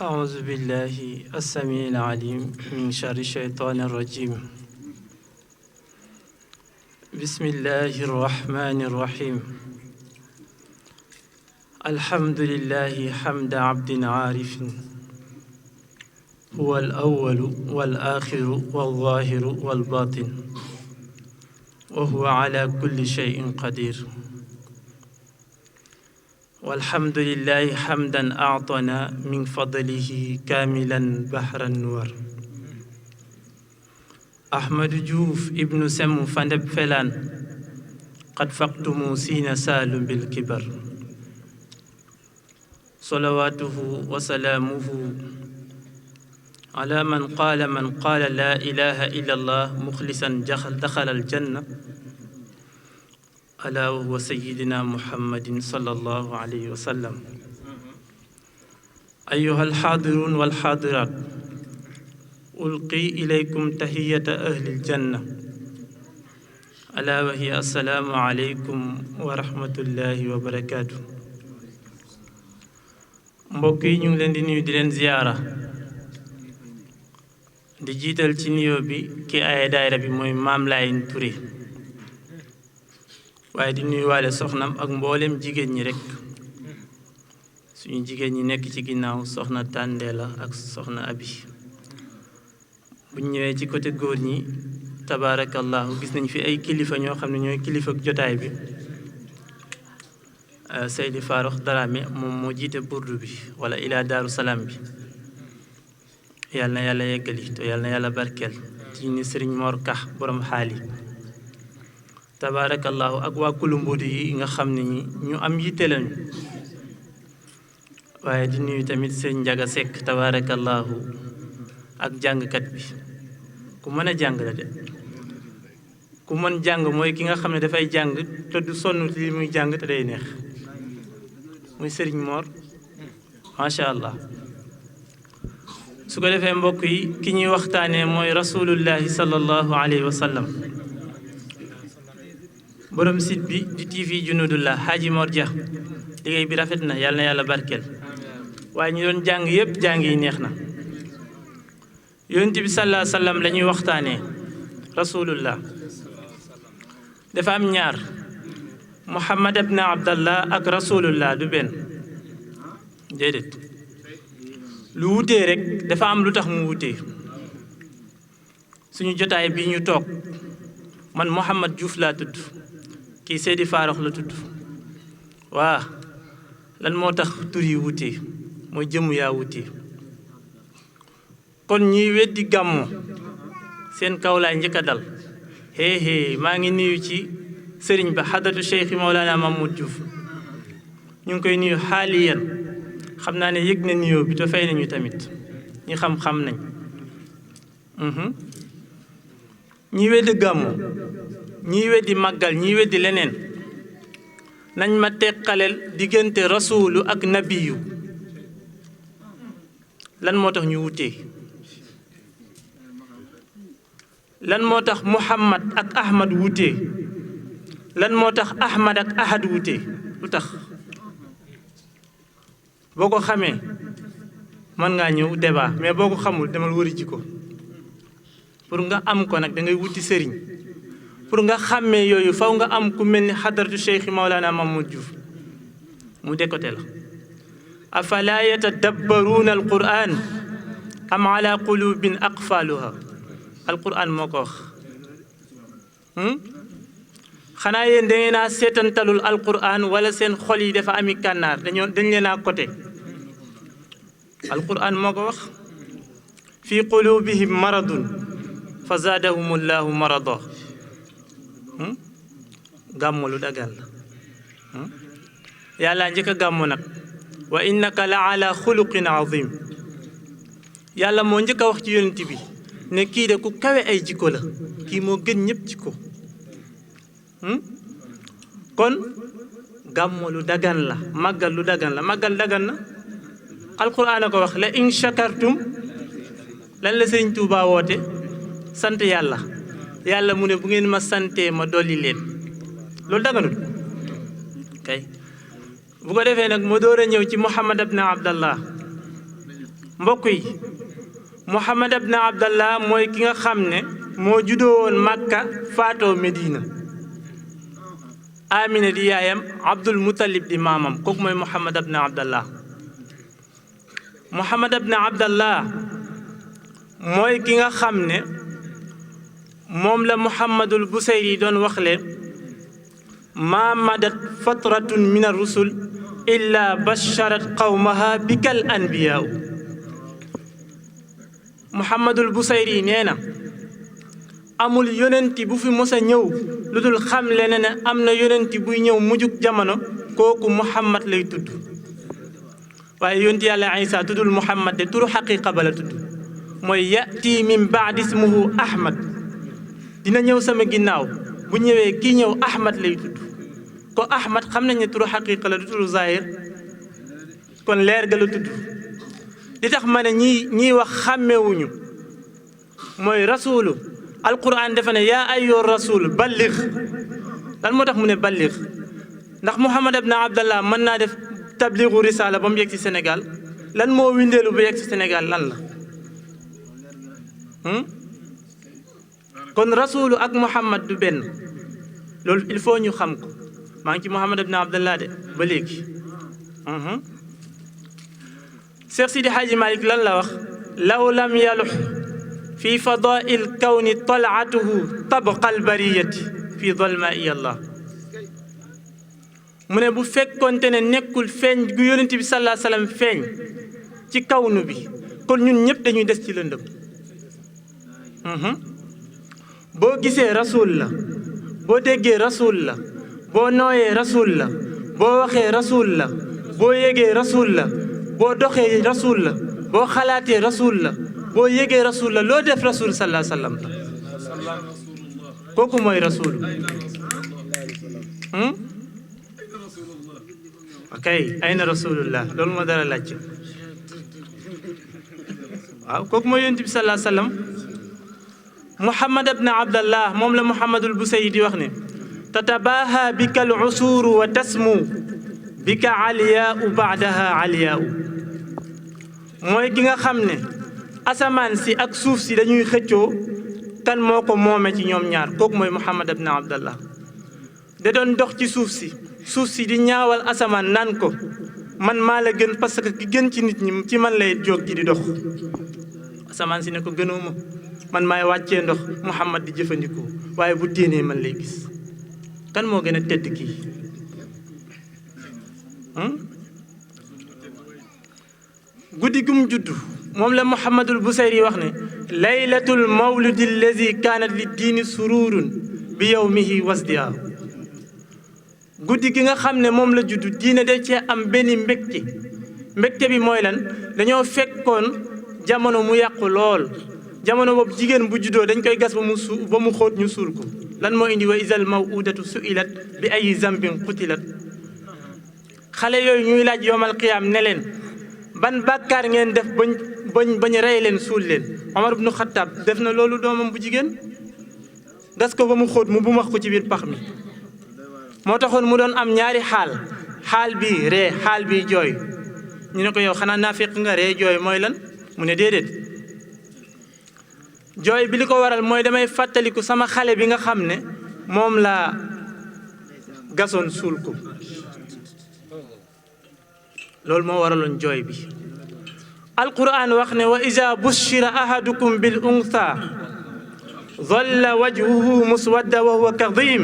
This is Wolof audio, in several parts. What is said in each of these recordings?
أعوذ بالله السميع العليم من شر الشيطان الرجيم. بسم الله الرحمن الرحيم. الحمد لله حمد عبد عارف، هو الأول والآخر والظاهر والباطن، وهو على كل شيء قدير. والحمد لله حمدا أعطنا من فضله كاملا بحر النور. أحمد جوف ابن سمو فندب فلان قد فقتم سين سال بالكبر. صلواته وسلامه على من قال لا إله إلا الله مخلصا دخل الجنة، ألا وهو سيدنا محمد صلى الله عليه وسلم. أيها الحاضرون والحاضرات، ألقي إليكم تحية أهل الجنة، ألا وهي السلام عليكم ورحمة الله وبركاته. mbokk yi ñu ngi leen di nuyu di leen ziyaara di jiital ci nuyoo bi ki ay daayira bi mooy Maam Laayeen Touré, waaye di nuyuwaale soxnam ak mboolem jigéen ñi rek, suñu jigéen ñi nekk ci ginnaaw soxna Tàndeela ak soxna Abi. buñ ñëwee ci côté góor ñi tabaarakallahu gis nañ fi ay kilifa ñoo xam ne ñooy kilifa jotaay bi. Seydi Farouk Darame moom moo jiite burdu bi wala ilaa Daaru Salaam bi. yal na yàlla yeggali te yal na yàlla barkeel ci ni Sëriñ Mor Ka borom xaali tabaarakallahu ak waa Kulumbuudi yi nga xam ne ñi ñu am yitte lañu. waaye di nuyu tamit sëñ Njaga Sekk tabaarakallahu ak jàngkat bi ku mën a jàng la de, ku mën jàng mooy ki nga xam ne dafay jàng te du sonn li muy jàng te day neex, muy Sëriñ Mor macha allah. su ko defee mbokk yi ki ñuy waxtaanee mooy rasulullahi sallallahu alayhi wa sallam, borom site bi di TV Junudullah Haji Mor Dia. liggéey bi rafet na yàlla na yàlla barkeel, waaye ñu doon jàng yépp jàng yi neex na. yonent bi sallallahu alayhi wa sallam la ñuy waxtaanee rasulullah. dafa am ñaar, Muhammad ibn Abdallah ak rasulullah du benn déedéet. lu wutee rek dafa am lu tax mu wutee. suñu jotaay bi ñu toog man Mouhamad Diouf laa tudd, kii Seydi Farouk la tudd. waa lan moo tax tur yi wutee mooy jëmm yaa wutee. kon ñiy weddi gàmmu seen kaw laay njëkk a dal. maa ngi nuyu ci sëriñ ba xadratu Cheikh Mawlana Mahmoud Diouf, ñu ngi koy nuyu xaaliyan. xam naa ne yëg na nuyoo bi te fay nañu tamit, ñi xam-xam nañ. ñi weddi gàmmu, ñi weddi màggal, ñi weddi leneen, nañ ma teqaleel diggante rasuulu ak nabiyu. lan moo tax ñu wutee? lan moo tax Muhammad ak Ahmad wutee? lan moo tax Ahmad ak Ahad wutee? lu tax? boo ko xamee mën ngaa ñëw débat, mais boo ko xamul demal wëri ji ko. pour nga am ko nag da ngay wuti sëriñ. pour nga xàmmee yooyu faw nga am ku mel ni xadaratu Cheikh Mawlana Mahmoud Diouf mu décoté la. afala yatadabbaruuna alquran am ala qulubin aqfaluha. alquran moo ko wax. xanaa yéen da ngeen a seetantalul alquran wala seen xol yi dafa ami kànnaar dañ leen a côté. alquran moo ko wax. fi qulubihim maradun fa zaadahumullahu marada. gàmmu lu dagal la. yàlla njëkk a gàmmu nag wa innaka la ala xuluqin azim. yàlla moo njëkk a wax ci yonent bi ne kii de ku kawe ay jikko la, kii moo gën ñëpp jikko. kon gàmmu lu dagan la, màggal lu dagan la. màggal dagan na, alquran a ko wax. la in shakartum, lan la Sëriñ Tuubaa woote? sant yàlla. yàlla mu ne bu ngeen ma santee ma dolli leen. loolu daganul kay. bu ko defee nag mu door a ñëw ci Muhammad ibn Abdallah mbokk yi Muhammad ibn Abdallah mooy ki nga xam ne moo juddoo woon Makka faatoo Medina Amina di yaayam Abdul Muttalib di maamam kooku mooy Muhammad ibn Abdallah Muhammad ibn Abdallah mooy ki nga xam ne moom la Muhammadul Busayri doon wax leen maa madat fatratun min ar-rusul illa basharat qawmaha bikal anbiyaau Muhammadul Busayri nee na amul yonenti bu fi mos a ñëw lu dul xam le ne am na yonenti buy ñëw mujjug jamono kooku Muhammad lay tudd waaye yonti yàlla Isa tuddul Muhammad de turu xaqiqa ba la tudd mooy yati min baadi ismuhu Ahmad dina ñëw sama ginnaaw bu ñëwee kii ñëw Ahmad lay tudd ko Ahmad xam nañ ne turu xaqiqa la du turu zahir kon leer ga la tudd li tax ma ne ñii wax xàmmewuñu mooy rasulu alquran dafa ne yaa ayyuha rasul balligh lan moo tax mu ne balligh ndax Muhammad ibn Abdallah mën naa def tabligu risala ba mu yegg ci Sénégal lan moo windeelu ba yegg ci Sénégal lan la kon rasulu ak Muhammad du benn loolu il faut ñu xam ko maa ngi ci Muhammad ibn Abdallah de ba léegi Cheikh Sidi Hadji Malick lan la wax law lam yalux fi fadail kawni talaatuhu tabqa albariyati fi dalmaai Allah mu ne bu fekkonte ne nekkul feeñ gu yonent bi sallallahu alayhi wasallam feeñ ci kawnu bi kon ñun ñëpp dañuy des ci lëndëm boo gisee rasul la boo déggee rasul la boo nooyee rasul la boo waxee rasul la boo yégee rasul la boo doxee rasul la boo xalaatee rasul la boo yégee rasul la loo def rasul sallallahu alayhi wasallam kooku mooy rasul ok ayna rasulullah loolu moo dara laaj waaw kooku mooy yonent bi sallallahu alayhi wasallam Muhammad ibn Abdallah moom la Muhammadul Busayri di wax ne tatabaha bika al usuru wa tasmu bika aliyaau baadaha aliyaau mooy ki nga xam ne asamaan si ak suuf si dañuy xëccoo kan moo ko moome ci ñoom ñaar kooku mooy Muhammad ibn Abdallah da doon dox ci suuf si di ñaawal asamaan naan ko man maa la gën parce que ki gën ci nit ñi ci man lay jóg ji di dox asamaan si ne ko gënoo ma man maay wàccee ndox Muhammad di jëfandikoo waaye bu téenee man lay gis kan moo gën a tedd kii guddi gum juddu moom la Muhammadul Busayri wax ne laylatul mawludi allazi kaanat li diini sururun bi yawmihi wasdiya guddi gi nga xam ne moom la juddu diine da cee am benn mbégte bi mooy lan dañoo fekkoon jamono mu yàqu lool jamono boobu jigéen bu juddoo dañ koy gas ba mu xóot ñu suul ko lan moo indi wa isal mawudatu suilat bi ay zambin qutilat xale yooyu ñuy laaj yowmal qiyaam ne leen ban bàkkaar ngeen def bañ rey leen suul leen Omar ibnu Xattaab def na loolu doomam bu jigéen gas ko ba mu xóot mu bu wax ko ci biir pax mi moo taxoon mu doon am ñaari xaal bii ree xaal bii jooy ñu ne ko yow xanaa naafiq nga ree jooy mooy lan mu ne déedéet jooy bi li ko waral mooy damay fàttaliku sama xale bi nga xam ne moom laa gasoon suul ko loolu moo waraloon jooy bi alquran wax ne wa iza bushira ahadukum bil untha dhalla wajhuhu muswadda wa huwa kadhim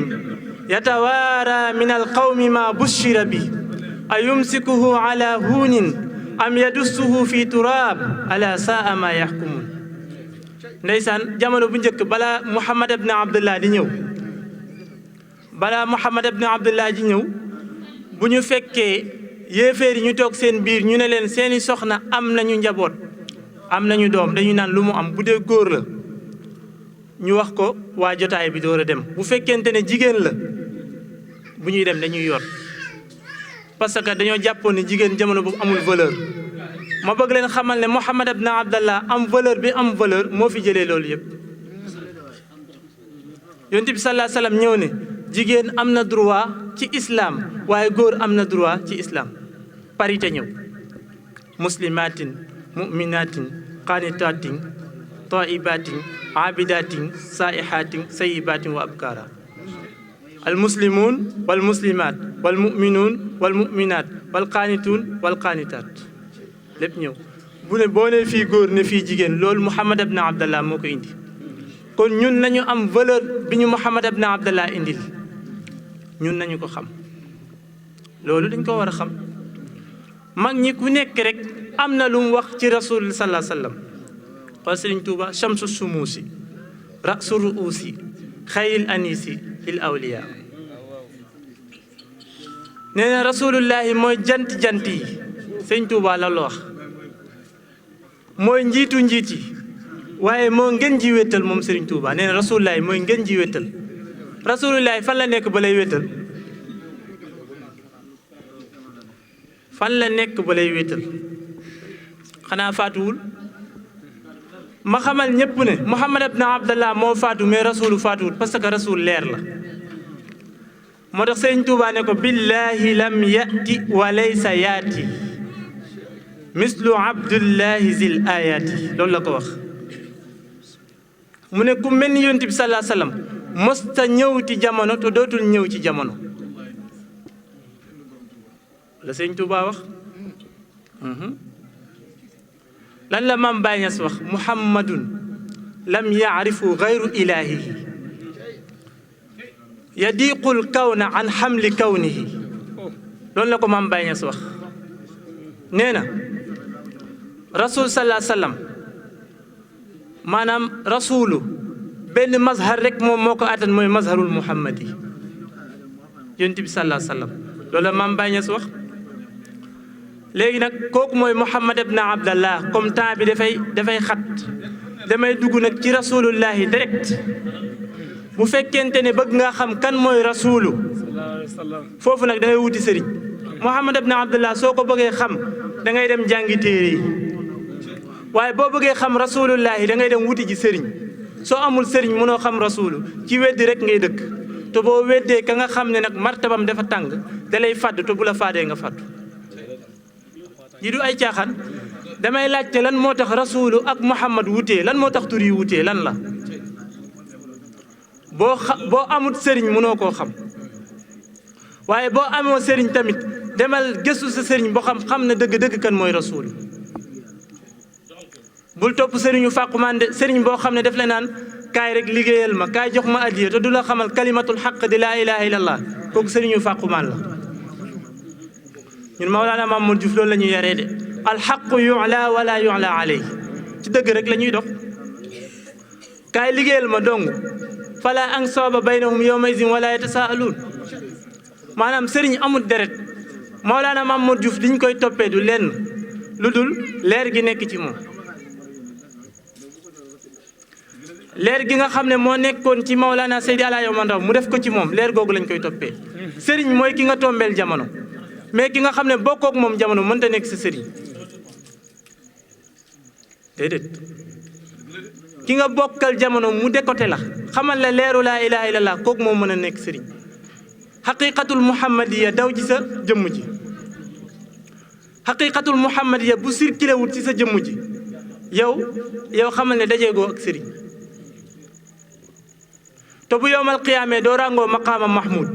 yatawaara min alqawmi ma bushira bi ayumsikuhu ala hunin am yadussuhu fi turab ala saa ma yaxkumun ndeysaan jamono bu njëkk balaa Muhammad ibn Abdullah di ñëw bu ñu fekkee yéeféer yi ñu toog seen biir ñu ne leen seeni soxna am nañu njaboot am nañu doom dañuy naan lu mu am bu dee góor la ñu wax ko waa jotaay bi door a dem bu fekkente ne jigéen la bu ñuy dem dañuy yor parce que dañoo jàppoon ne jigéen jamono boobu amul valeur ma bëgg leen xamal ne Muhammad ibn Abdallah am valeur bi am valeur moo fi jëlee loolu yëpp yonent bi sallallahu alayhi wasallam ñëw ne jigéen am na droit ci islam waaye góor am na droit ci islam parité ñëw muslimatin mu'minatin qanitatin taibatin abidatin saihatin sayyibatin wa abkara almuslimun walmuslimat walmuminun walmuminat walqanitun walqanitat lépp ñëw bu ne boo ne fii góor ne fii jigéen loolu Muhammad ibn Abdallah moo ko indi kon ñun nañu am valeur bi ñu Muhammad ibn Abdallah indil ñun nañu ko xam loolu dañ ko war a xam mag ñi ku nekk rek am na lu mu wax ci rasul sallallahu alayhi wa sallam xool Sëriñ Tuuba shamsu sumuusi rasu ruusi xayril anisi lil awliya nee na rasulullahi mooy jant yi Sëriñ Tuuba la wax mooy njiitu njiit yi waaye moo ngeen ji wéttal moom Sëriñ Tuuba nee na rasulullahi mooy ngeen ji wéttal rasulullahi fan la nekk ba lay wéttal fan la nekk ba lay wéetal xanaa faatuwul ma xamal ñépp ne Muhammad ibn Abdallah moo faatu mais rasulu faatuwul parce que rasul leer la moo tax Sëriñ Tuubaa ne ko billahi lam yati wa laysa yaati mislu abdullahi zil ayati loolu la ko wax mu ne ku mel ni yonent bi sallallahu alayhi wa sallam mosta ñëw ci jamono te dootul ñëw ci jamono la Sëriñ Tuubaa wax lan la Maam Baay Ñas wax muhammadun lam yaarifu gayru ilahihi yadiqul kawna an xamli kawnihi loolu la ko Maam Baay Ñas wax nee na rasul sallallahu alayhi wa sallam maanaam rasulu benn mazhar rek moom moo ko attan mooy mazharul muhammadi yonent bi sallallahu alayhi wa sallam loolu la Maam Baay Ñas wax léegi nag kooku mooy Muhammad ibn Abdallah comme temps bi dafay xat damay dugg nag ci rasulullahi direct bu fekkente ne bëgg nga xam kan mooy rasulu foofu nag da ngay wuti sëriñ Muhammad ibn Abdallah soo ko bëggee xam da ngay dem jàngi téere yi waaye boo bëggee xam rasulullahi da ngay dem wuti ji sëriñ soo amul sëriñ mënoo xam rasulu ci weddi rek ngay dëkk te boo weddee ka nga xam ne nag martabam dafa tàng da lay fàdd te bu la faadee nga fàddu yi du ay caaxaan damay laajte lan moo tax rasulu ak Muhammad wutee lan moo tax tur yi wutee lan la boo amut sëriñ mënoo koo xam waaye boo amoo sëriñ tamit demal gëstu sa sëriñ boo xam ne dëgg-dëgg kan mooy rasulu bul topp sëriñu fàqumaan de sëriñ boo xam ne daf la naan kaay rek liggéeyal ma kaay jox ma addiya te du la xamal kalimatul xaq di laa ilaha illallah kooku sëriñu fàqumaan la ñun Mawlana Mamadou Diouf loolu la ñuy yaree de alxaqu yu'la wala yu'la alayhi ci dëgg rek la ñuy dox kaay liggéeyal ma dong fala ansaba baynahum yawma izin wala yatasaaluun maanaam sëriñ amul deret Mawlana Mamadou Diouf liñ koy toppee du lenn lu dul leer gi nekk ci moom leer gi nga xam ne moo nekkoon ci Mawlana Seydi Alaaji Omar Ndaw mu def ko ci moom leer googu lañ koy toppee sëriñ mooy ki nga tombeel jamono mais ki nga xam ne bokkook moom jamono mënta nekk sa sëriñ déedéet ki nga bokkal jamono mu décoté la xamal la leeru laa ilaha illallah kooku moo mën a nekk sëriñ xaqiqatul muhammadiya daw ci sa jëmm ji xaqiqatul muhammadiya bu circulé wut ci sa jëmm ji yow xamal ne dajeegoo ak sëriñ te bu yowmal qiyaamee doo ràngoo maqaama mahmud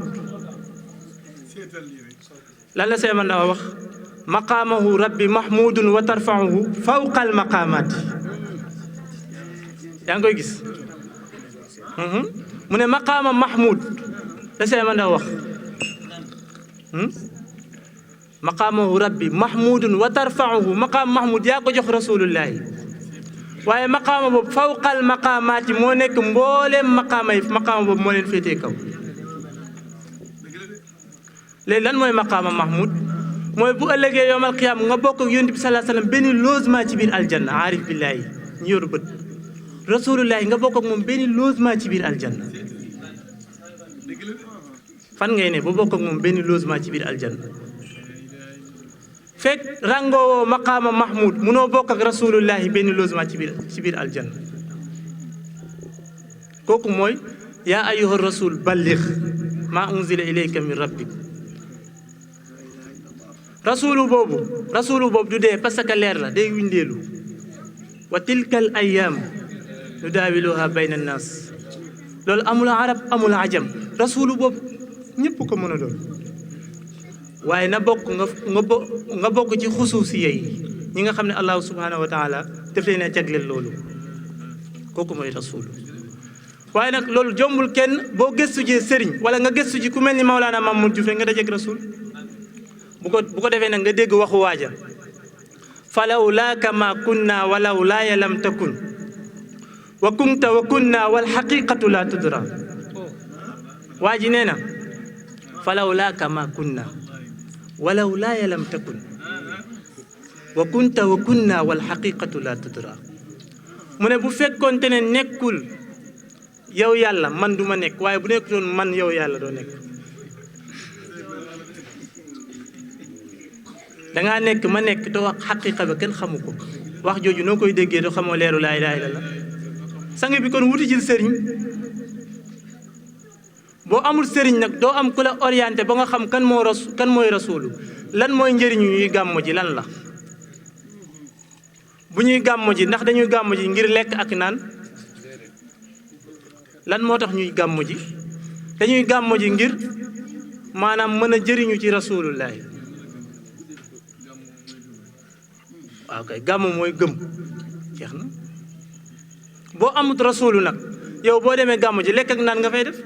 lan la seema ndaw wax maqaamahu rabbi mahmudun wa tarfauhu fawqa al maqaamaati yaa ngi koy gis mu ne maqaama mahmud la seema ndaw wax maqaamahu rabbi mahmudun wa tarfauhu maqaama mahmud yaa ko jox rasulullahi waaye maqaama boobu fawqal maqaamaati moo nekk mbooleem maqaama yi maqaama boobu moo leen féetee kaw léegi lan mooy maqaama mahmud mooy bu ëllëgee yowmal qiyaam nga bokk ak yonent bi sallallahu alayhi wasallam benn logement ci biir aljanna aarif billaahi ñu yoru bët rasulullahi nga bokk ak moom benn logement ci biir aljanna fan ngay ne ba bokk ak moom benn logement ci biir aljanna fekk rangoo maqaama mahmud munoo bokk ak rasulullahi benn logement ci biir aljanna kooku mooy yaa ayyuha rasul balligh maa unzila ilayka min rabbik rasulu boobu du dee parce que leer la day windeelu wa tilkal ayyaam nudaawiluha bayna annaas loolu amul arab amul ajam rasulu boobu ñëpp ko mën a doon waaye na bokk nga bokk ci xusuusiya yi ñi nga xam ne allahu subhanahu wa taala def leen a jagleel loolu kooku mooy rasulu waaye nag loolu jombul kenn boo gëstu ji sëriñ wala nga gëstu ji ku mel ni Maulana Mamour Diouf rek nga dajeeg rasul bu ko defee nag nga dégg waxu waaja falaw laaka ma kunna walaw laaya lam takun wa kunta wa kunna wal xaqiqatu la tudra waa ji nee na falaw laaka ma kunna walaw laaya lam takun wa kunta wa kunna wal xaqiqatu la tudra mu ne bu fekkoonte ne nekkul yow yàlla man du ma nekk waaye bu nekkutoon man yow yàlla doo nekk dangaa nekk ma nekk te wax xaqiqa ba kenn xamu ko wax jooju noo koy déggee te xamoo leeru laa ilaaha illallah sang bi kon wuti jil sëriñ boo amul sëriñ nag doo am ku la orienté ba nga xam kan mooy rasulu lan mooy njëriñu ñuy gàmmu ji lan la bu ñuy gàmmu ji ndax dañuy gàmmu ji ngir lekk ak naan lan moo tax ñuy gàmmu ji dañuy gàmmu ji ngir maanaam mën a jëriñu ci rasulullahi waaw kay gàmmu mooy gëm jeex na boo amut rasulu nag yow boo demee gàmmu ji lekk ak naan nga fay def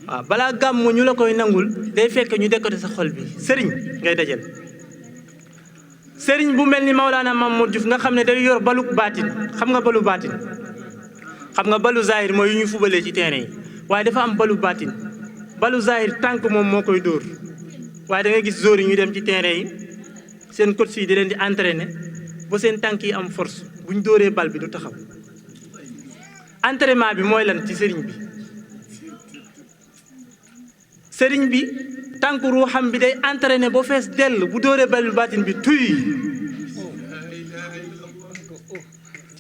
waaw balaa gàmmu ñu la koy nangul day fekk ñu décoté sa xol bi sëriñ ngay dajal sëriñ bu mel ni Maulana Mamour Diouf nga xam ne day yor balu baatin xam nga balu baatin xam nga balu zahir mooy yu ñu fubalee ci terrain yi waaye dafa am balu baatin balu zahir tànk moom moo koy dóor waaye da nga gis joueurs yi ñu dem ci terrain yi seen coach yi di leen di entraîner ba seen tànk yi am force bu ñu dóoree bal bi du taxaw entraînement bi mooy lan ci sëriñ bi tànk ruuxam bi day entraîner ba fees dell bu dóoree balu baatin bi tuy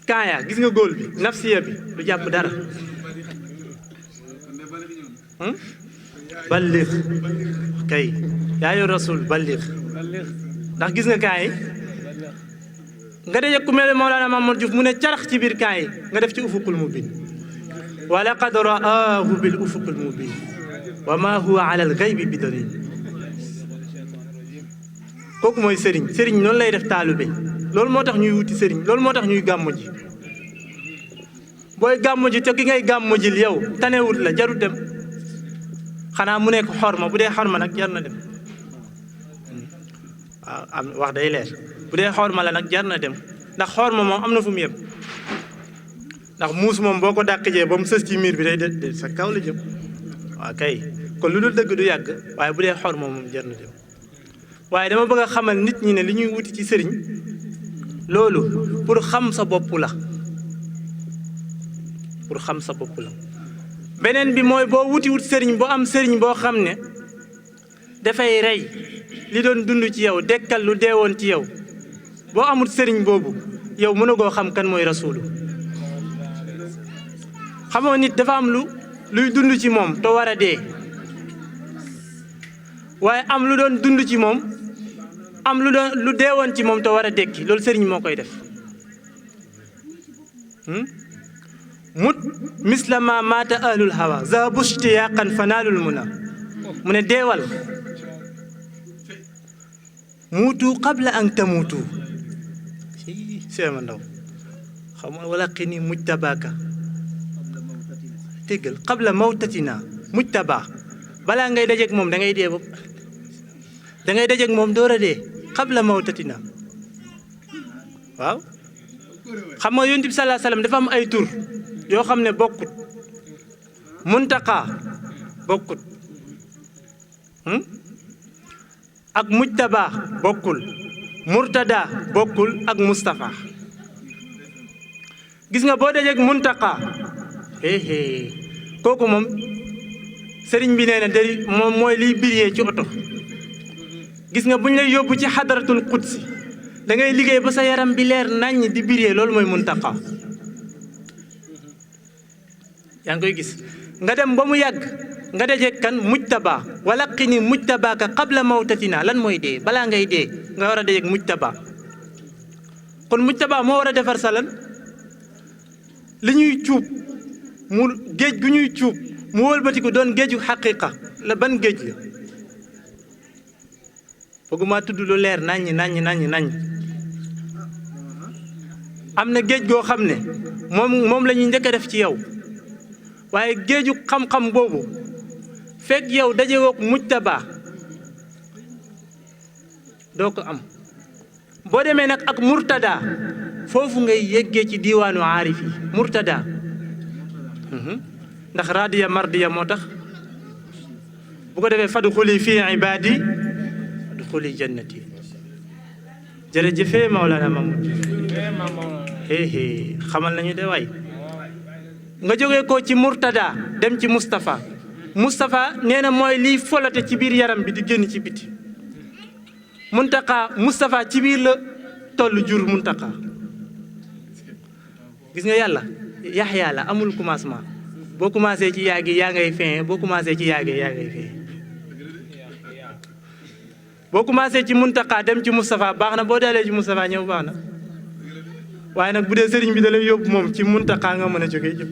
kaaya gis nga góol bi nafsiya bi du jàpp dara balligh kay yaa yor rasul balligh ndax gis nga kaay nga daje ku mel Mawlana Mamour Diouf mu ne carax ci biir kaay nga def ci ufuqul mubin wa laqad ra'aahu bil ufuqil mubin wa ma huwa ala al ghaybi bi dalil kooku mooy sëriñ noonu lay def taalube loolu moo tax ñuy wuti sëriñ loolu moo tax ñuy gàmmu ji booy gàmmu ji te ki ngay gàmmu jil yow tanewut la jarut dem xanaa mu nekk xorma bu dee xorma nag jar na dem waaw am wax day leer bu dee xorma la nag jar na dem ndax xorma moom am na fu mu yem ndax muus moom boo ko dàqjee ba mu sës ci miir bi day de sa kaw la jëm waaw kay kon lu dul dëgg du yàgg waaye bu dee xorma moom jar na dem waaye dama bëgg a xamal nit ñi ne li ñuy wuti ci sëriñ loolu pour xam sa bopp la pour xam sa bopp la beneen bi mooy boo wuti wut sëriñ boo am sëriñ boo xam ne dafay rey li doon dund ci yow dekkal lu deewoon ci yow boo amut sëriñ boobu yow mënagoo xam kan mooy rasulu xamoo nit dafa am luy dund ci moom te war a dee waaye am lu doon dund ci moom am lu deewoon ci moom te war a dekki loolu sëriñ moo koy def mut mislama maata ahlul hawa zahabu ishtiyaqan fanaalul muna mu ne deewal muutu qabla an tamuutu seema ndaw xam nga wala qini mujtabaaka téggal qabla mawtatina mujtaba balaa ngay dajeeg moom da ngay dee bopp da ngay dajeeg moom door a dee qabla mawtatina waaw xam nga yonent bi sallallahu alayhi wasallam dafa am ay tur yoo xam ne bokkut muntaqa bokkut ak mujtaba bokkul murtada bokkul ak mustafa gis nga boo dajeeg muntaqa kooku moom sëriñ bi nee na day moom mooy liy biriyee ci oto gis nga bu ñu lay yóbbu ci xadaratul qudsi da ngay liggéey ba sa yaram bi leer naññ di biriyee loolu mooy muntaqa yaa ngi koy gis nga dem ba mu yàgg nga dajeeg kan mujtaba walaqini mujtabaaka qabla mawtatina lan mooy dee balaa ngay dee nga war a dajeeg mujtaba kon mujtaba moo war a defar sa lan li ñuy cuub mu géej gu ñuy cuub mu wëlbatiku doon géeju xaqiqa la ban géej la bëgguma tudd lu leer naññ am na géej goo xam ne moom la ñuy njëkk a def ci yow waaye géeju xam-xam boobu fekk yow daje wook mujtaba doo ko am boo demee nag ak murtada foofu ngay yeggee ci diiwaanu aarif yi murtada ndax radiya mardiya moo tax bu ko defee fadxuli fii ibaadi fadxuli jannati jërëjëfee Mawlana Mamoud xamal nañu de waay nga jógee ko ci murtada dem ci Moustapha nee na mooy liy folate ci biir yaram bi di génn ci biti Muntaqa Moustapha ci biir la toll jur Muntaqa gis nga yàlla Yaxya la amul commencement boo commencé ci yaa gi yaa ngay fin boo commencé ci yaa gi yaa ngay fin boo commencé ci Muntaqa dem ci Moustapha baax na boo dalee ci Moustapha ñëw baax na waaye nag bu dee sëriñ bi da lay yóbbu moom ci Muntaqa nga mën a jógee jëm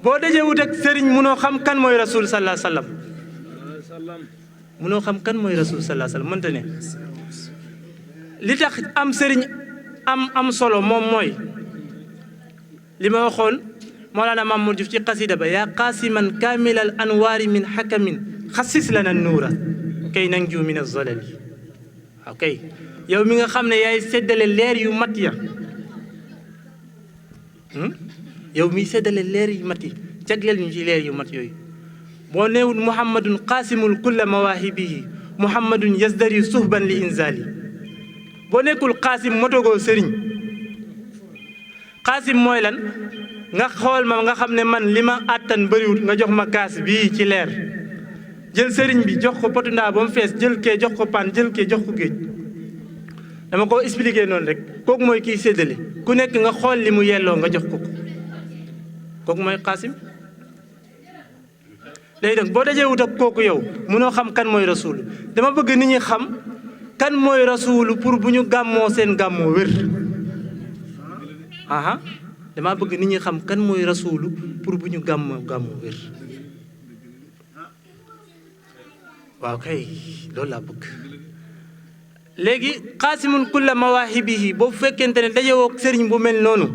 boo dajee wut ak sëriñ munoo xam kan mooy rasul sallallahu alayhi wasallam munoo xam kan mooy rasul sallallahu alayhi wasallam mënta ne li tax am sëriñ am solo moom mooy li ma waxoon Mawlana Mamoud Diouf ci xasida ba yaa qaasiman kaamilal anwaari min xakamin xassis lana nuura kay nanju min az-zalali waaw kay yow mi nga xam ne yaay séddale leer yu mat ya yow miy séddale leer yu mat yi jagleel ñu ci leer yu mat yooyu boo neewul muhammadun qaasimul kulla mawaahibihi muhammadun yasdari suhban li inzali boo nekkul qaasim motogoo sëriñ qaasim mooy lan nga xool ma nga xam ne man li ma àttan bëriwul nga jox ma kaas bii ci leer jël sëriñ bi jox ko potu ndaa ba mu fees jël kee jox ko pan jël kee jox ko géej dama ko expliqué noonu rek kooku mooy kiy séddale ku nekk nga xool li mu yelloo nga jox ko kooku mooy qaasim léegi nag boo dajee wut ak kooku yow munoo xam kan mooy rasuulu dama bëgg nit ñi xam kan mooy rasuulu pour bu ñu gàmmoo seen gàmmoo wér dama bëgg nit ñi xam kan mooy rasuulu pour bu ñu gàmmoo wér waaw kay loolu laa bëgg léegi qaasimun kulla mawaahibihi boo fekkente ne dajewoo sëriñ bu mel noonu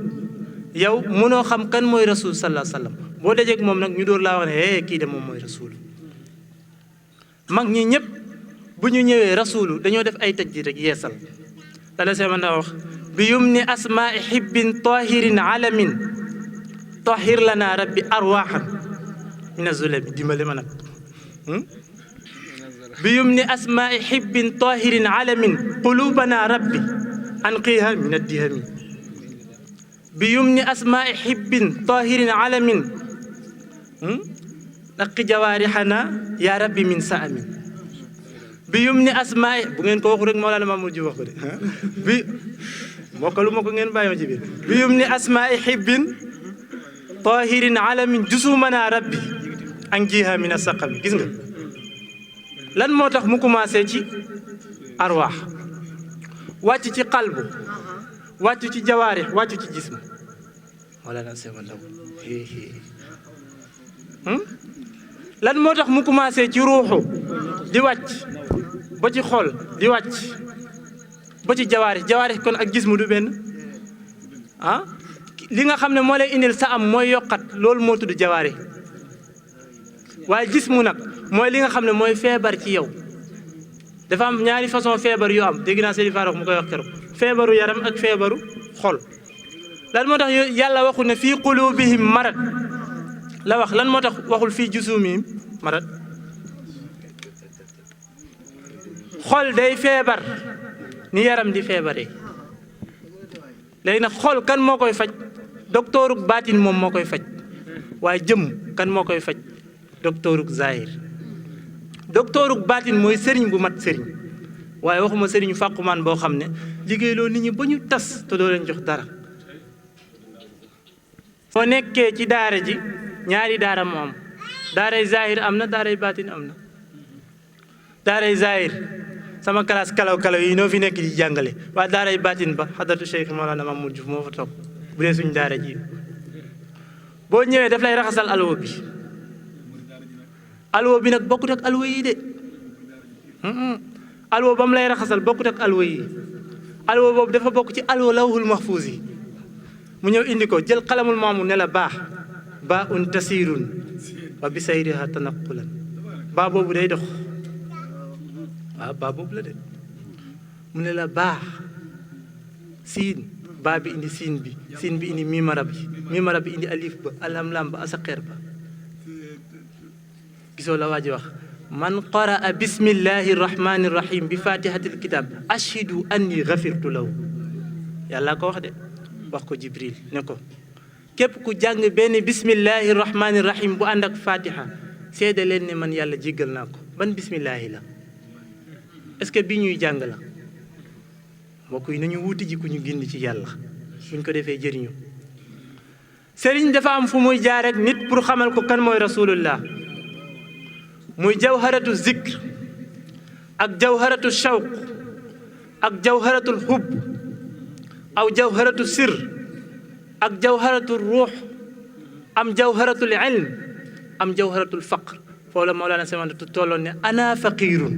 yow mënoo xam kan mooy rasul sallallahu alayhi wasallam boo dajeeg moom nag ñu door laa wax ne kii de moom mooy rasul mag ñi ñëpp bu ñu ñëwee rasulu dañoo def ay tajdiid rek yeesal dala see mën a wax bi yumni asmaai hibbin tahirin alamin tahir lana rabbi arwahan min azulami dimbale ma nag bi yumni asmaai hibbin tahirin alamin qulubana rabbi anqiha min addihami bi yumni asmaai hibbin tahirin alamin naqi jawaarixana yaa rabbi min saamin bi yumni asmaai bu ngeen ko waxu rek Mawlana Mamoud Diouf wax ko de bi mokkalu ma ko ngeen bàyyi ma ci biir bi yumni asmaai hibbin tahirin alamin jusumana rabbi anqiha min asaqami gis nga lan moo tax mu commencé ci arwaax wàcc ci qalbu wàcc ci jawaarix wàcc ci jism wala na seema ndaw lan moo tax mu commencé ci ruuxu di wàcc ba ci xol di wàcc ba ci jawaarix kon ak jismu du benn li nga xam ne moo lay indil sa am mooy yokkat loolu moo tudd jawaarix waaye jismu nag mooy li nga xam ne mooy feebar ci yow dafa am ñaari façon feebar yu am dégg naa Seydi Farouk mu koy wax keroog feebaru yaram ak feebaru xol lan moo tax yàlla waxul ne fii qulubihim marad la wax lan moo tax waxul fii jusumihim marad xol day feebar ni yaram di feebaree léegi nag xol kan moo koy faj docteuruk baatin moom moo koy faj waaye jëm kan moo koy faj docteuruk zahir docteuruk baatin mooy sëriñ bu mat sëriñ waaye waxuma sëriñu fàqumaan boo xam ne liggéeyloo nit ñi ba ñu tas te doo leen jox dara soo nekkee ci daara ji ñaari daara mu am daaray zahir am na daaray baatin am na daaray zahir sama classe kalaw yi noo fi nekk di jàngale waa daaray baatin ba xadaratu Cheikh Mawlana Mamoud Diouf moo fa toog bu dee suñ daara ji boo ñëwee daf lay raxasal alwo bi nag bokkut ak alwo yi de alwo ba mu lay raxasal bokkut ak alwo yi alwo boobu dafa bokk ci alwo lawhul mahfuuz yi mu ñëw indi ko jël xalamul maamu ne la baax baa un tasirun wa bi sayriha tanaqulan baa boobu day dox waaw baa boobu la de mu ne la baax siin baa bi indi siin bi indi mimara bi indi alif ba alhamlam ba asaqeer ba gisoo la waa ji wax man qaraa bismillahi rahmani rahim bi fatihatil kitab ashhidu anni ghafirtu lahu yàlla ko wax de wax ko jibril ne ko képp ku jàng benn bismillahi rahmani rahim bu ànd ak fatiha seede leen ne man yàlla jéggal naa ko ban bismillahi la est-ce que bii ñuy jàng la mbokk yi nañu wuti ji ku ñu gindi ci yàlla buñ ko defee jëriñu sëriñ dafa am fu muy jaar ak nit pour xamal ko kan mooy rasulullah muy jawharatu zikr ak jawharatu shawq ak jawharatul hubb aw jawharatu sir ak jawharatul ruux am jawharatul ilm am jawharatul faqr foofu la Mawlana Seydou tolloon ne ana faqirun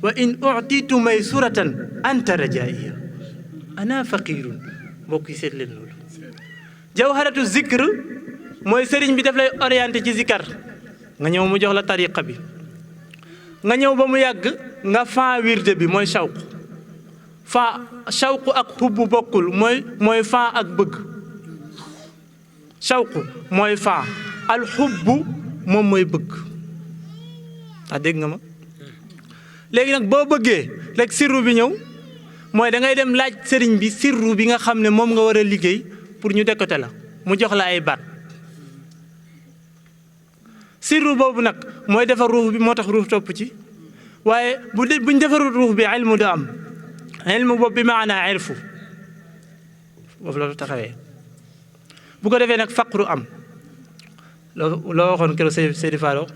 wa in utitu maysuratan anta rajaiya ana faqirun mbokk yi seet leen loolu jawharatu zikr mooy sëriñ bi daf lay orienté ci zikar nga ñëw mu jox la tariqa bi nga ñëw ba mu yàgg nga faa wirde bi mooy shawq ak xubbu bokkul mooy faa ak bëgg shawq mooy faa al xubbu moom mooy bëgg dégg nga ma léegi nag boo bëggee rek sirru bi ñëw mooy da ngay dem laaj sëriñ bi sirru bi nga xam ne moom nga war a liggéey pour ñu décoté la mu jox la ay baat sirru boobu nag mooy defar ruux bi moo tax ruux topp ci waaye buñ defarul ruux bi ilmu du am ilmu boobu bi maanaa irfu boobu la taxawee bu ko defee nag faqru am loo waxoon keroog Seydi Faaro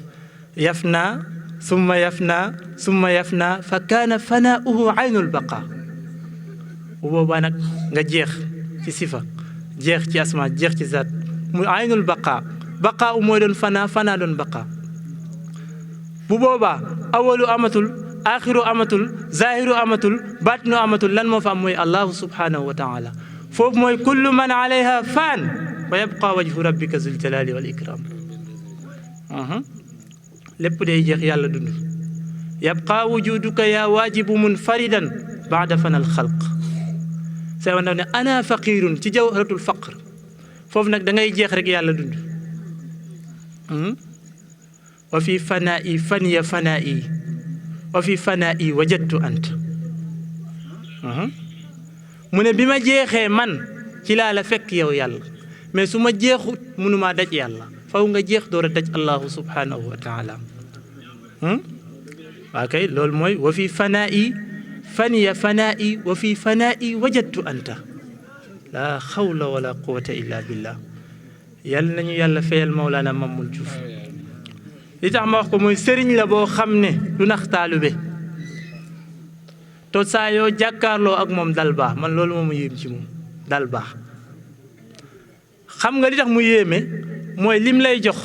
yafna summa yafna fa kaana fanaauhu aynul baqa bu boobaa nag nga jeex ci sifa jeex ci asma jeex ci zaat mu aynul baqa baqaa mooy doon fanaa doon baqaa bu boobaa awalu amatul axiru amatul zahiru amatul baatinu amatul lan moo fa am mooy allahu subhanahu wa taala foofu mooy kullu man alayha faan wa yabqa wajhu rabbika zul jalali wal ikram lépp day jeex yàlla dund yabqa wujuduka yaa waajibu munfaridan baada fanal xalq say wa ne ana faqirun ci jawharatul faqr foofu nag da ngay jeex rek yàlla dund wa fi fanaa'i faniya fanaa'i wa fi fanaa'i wajadtu anta mu ne bi ma jeexee man ci laa la fekk yow yàlla mais su ma jeexut mënumaa daj yàlla faw nga jeex door a daj allahu subhanahu wa taala waa kay loolu mooy wa fi fanaa'i faniya fanaa'i wa fi fanaa'i wajadtu anta laa xawla wala quwata illa billah yàlla nañu yàlla fayal Mawlana Mamoud Diouf li tax ma wax ko mooy sëriñ la boo xam ne du nax taalube to saa yoo jàkkaarloo ak moom dal baax man loolu moom mu yéem ci moom dal baax xam nga li tax mu yéeme mooy lim lay jox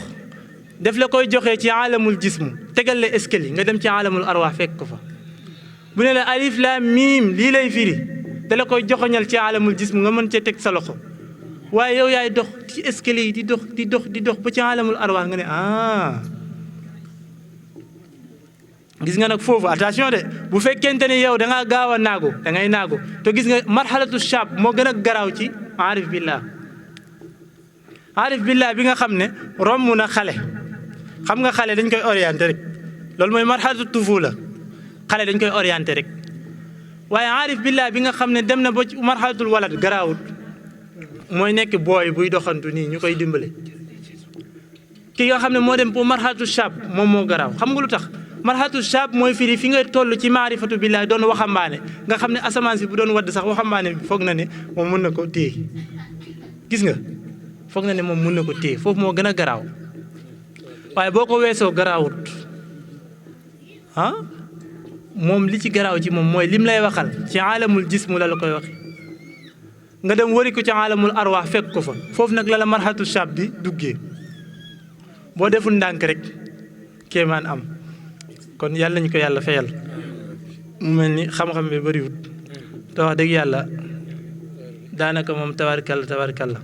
def la koy joxee ci alamul jismu tegal la escalier nga dem ci alamul arwaax fekk ko fa bu ne la alif laam miim lii lay firi da la koy joxoñal ci alamul jismu nga mën cee teg sa loxo waaye yow yaay dox ci escalier yi di dox ba ci alamul arwaax nga ne gis nga nag foofu attention de bu fekkente ne yow da ngaa gaaw a naagu da ngay naagu te gis nga marxalatu shab moo gën a garaaw ci aarif billah bi nga xam ne romb na xale xam nga xale dañ koy orienté rek loolu mooy marxalatu tufula xale dañ koy orienté rek waaye aarif billah bi nga xam ne dem na ba ci marxalatul walad garaawut mooy nekk booy buy doxantu nii ñu koy dimbale ki nga xam ne moo dem bu marxalatu shab moom moo garaaw xam nga lu tax marxalatu shab mooy firi fi nga toll ci maarifatu billahi doon waxambaane nga xam ne asamaan si bu doon wadd sax waxambaane bi foog na ne moom mën na ko téye gis nga foog na ne moom mën na ko téye foofu moo gën a garaaw waaye boo ko weesoo garaawut moom li ci garaaw ci moom mooy lim lay waxal ci aalamul jismu la koy waxe nga dem wari ko ci aalamul arwaax fekk ko fa foofu nag la la marxatu shab bi duggee boo deful ndànk rek kéemaan am kon yàlla ñu ko yàlla fayal mu mel ni xam-xam bi bëriwut te wax dëgg yàlla daanaka moom tabarkalla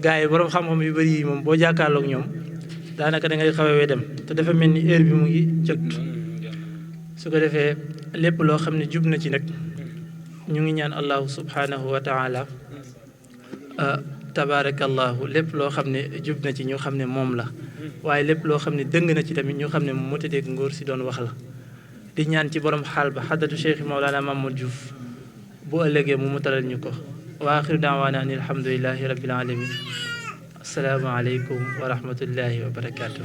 gars yi borom xam-xam yu bëri yi moom boo jàkkaarloog ñoom daanaka da ngay xawee dem te dafa mel ni heure bi mu ngi jot su ko defee lépp loo xam ne jub na ci nag ñu ngi ñaan allahu subhanahu wa taala tabarakallahu lépp loo xam ne jub na ci ñu xam ne moom la waaye lépp loo xam ne dëng na ci tamit ñu xam ne mu motateeg ngóor si doon wax la di ñaan ci borom xaal ba xadatu cheikh Mawlana Mamadou Diouf bu ëllëgee mu mutalal ñu ko wa axiru daawaana an alhamdulillahi rabbil alamin assalaamu aleykum wa rahmatullahi wa barakatuh